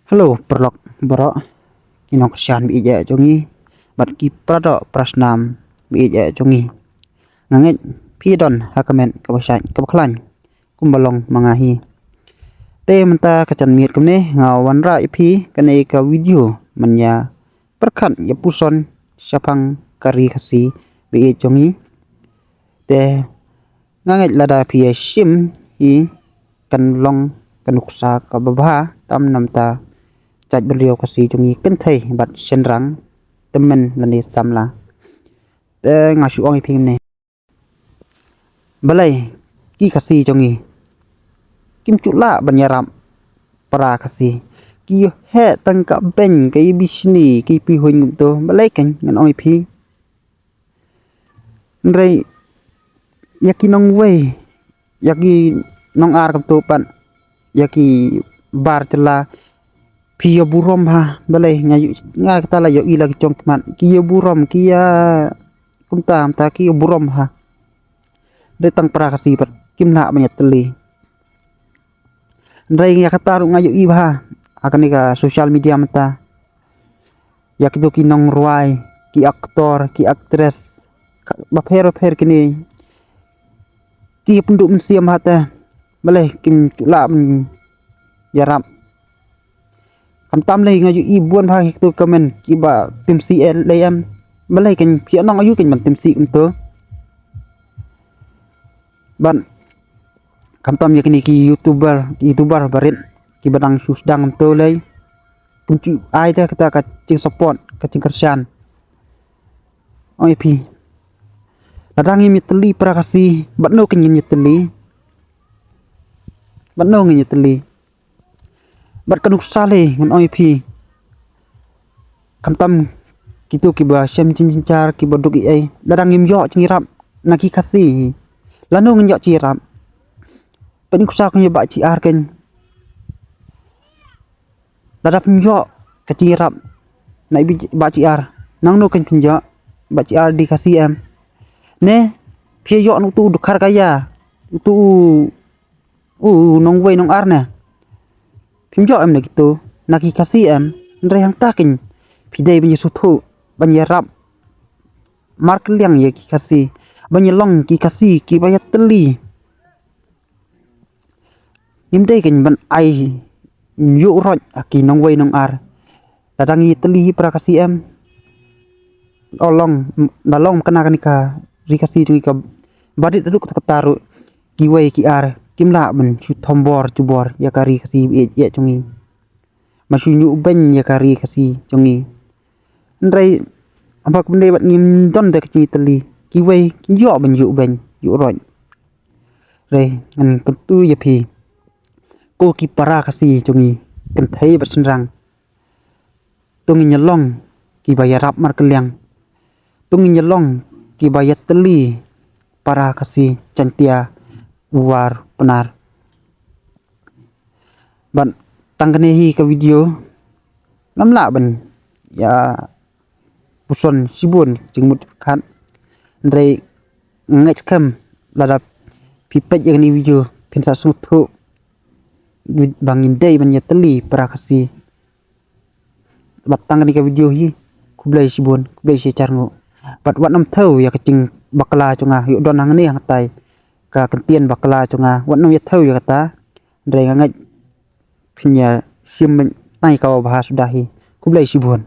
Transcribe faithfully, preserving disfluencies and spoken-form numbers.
Hello, paralok baroh, ki nongkyrshan ba ïeit jong ngi bad ki paradoh parasnam ba ïeit jong ngi. Nga ngeit phi don ha ka met kaba shait kaba khlaiñ kumba long ma nga hi. Te mynta ka janmiet kumne nga wanrah ïa phi kane ka video ban ïa pyrkhat ïa puson shaphang ka ri Khasi ba ïeit jong ngi. Te nga ngeit lada phi ïa shim hi kan long ka nuksa kaba bha tam namar ka jaitbynriew Khasi jong ngi kynthei bad shynrang, tymmen lane samla. Te nga shu ong ïa phi kumne. Balei ki Khasi jong ngi kim ju lah ban ïarap para Khasi? Ki ïoh heh tang ka beiñ, ka ïa bishni, ki pihuiñ kumto. Balei kan ngan ong ïa phi? Hynrei ïa ki nongwei, ïa ki nongar kumto pat, ïa ki bar jylla, phi ïa burom ha. Balei nga ïoh, nga kata la ïohi la ki jong khmat, ki ïa burom, ki ïa kumta kumta, ki ïa burom ha. Hynrei tang para Khasi pat kim lah ban ïatylli. Hynrei ïa kata ruh nga ïohi bha ha kane ka social media mynta. Ïa kito ki nongrwai, ki aktor, ki aktris, ka, bapher bapher kine, ki ïa pynduh mynsiem ha te. Balei kim ju lah ban ïarap? Khamtam lei nga ïohi bun bha ha kito ki comment kiba timsi eh lei em. Balei kan phi ong aïu kan ban timsi kumto? Bad khamtam ïa kine ki YouTuber, YouTuber barit kiba dang shu sdang kumto lei, kim ju ai da kata ka jingsupport, ka jingkyrshan. Ong ïa phi, lada ngim ïatylli para Khasi, bad no kan ngin ïatylli? Bad no ngin ïatylli? Bad ka nuksa lei ngan ong ïa phi, khamtam kito kiba shem jingjynjar, kiba duk ei ei, lada ngim ïoh jingïarap na ki Khasi, lano ngin ïoh jingïarap? Pynuksa kum ïa Bah G R kan. Lada phim ïoh ka jingïarap na i Bah G R, nangno kan phin ïoh? Bah G R dei Khasi em? Ne phi ïoh na uto u dkhar kaya, uto u, u nongwei nongar ne? Phim ïoh em na kito, na ki Khasi em? Hynrei hangta kan phi dei ban ïa sngewthuh, ban ïarap markylliang ïa ki Khasi, ban ïa long ki Khasi kiba ïatylli. Ngim dei kan ban ai ïuh roit ha ki nongwei nongar. Lada ngi ïatylli hi para Khasi em, o long, da long kane kane ka ri Khasi jong ngi kaba rit haduh katta katta ruh, kiwei ki ar kim lah ban shu thombor jubor ïa ka ri Khasi ba ïeit jong ngi, ban shu ïuh beiñ ïa ka ri Khasi jong ngi. Hynrei haba kumne bad ngim don da ka jingïatylli, kiwei kin ïoh ban ïuh beiñ, ïuh roit. Hynrei ngan kyntu ïa phi, ko ki para Khasi jong ngi, kynthei bad shynrang, to ngin ïa long kiba ïarap markylliang, to ngin ïa long kiba ïatylli para Khasi, Jaiñtia, War, Pnar. Bad tang kane hi ka video, ngam lah ban ïa puson shibun jingmut khat. Hynrei nga ngeit skhem lada phi peit ïa kane video phin sa sngewthuh ba ngin dei ban ïatylli para Khasi. Bad tang kane ka video hi, khublei shibun, khublei shi hajar nguh. Bad wat nym thew ïa ka jingbakla jong nga, ïoh don hangne hangtai ka kyntien bakla jong nga, wat nym ïa thew ïa kata. Hynrei nga ngeit phin ïa shim beiñ tang ïa kaba bha suda hi. Khublei shibun.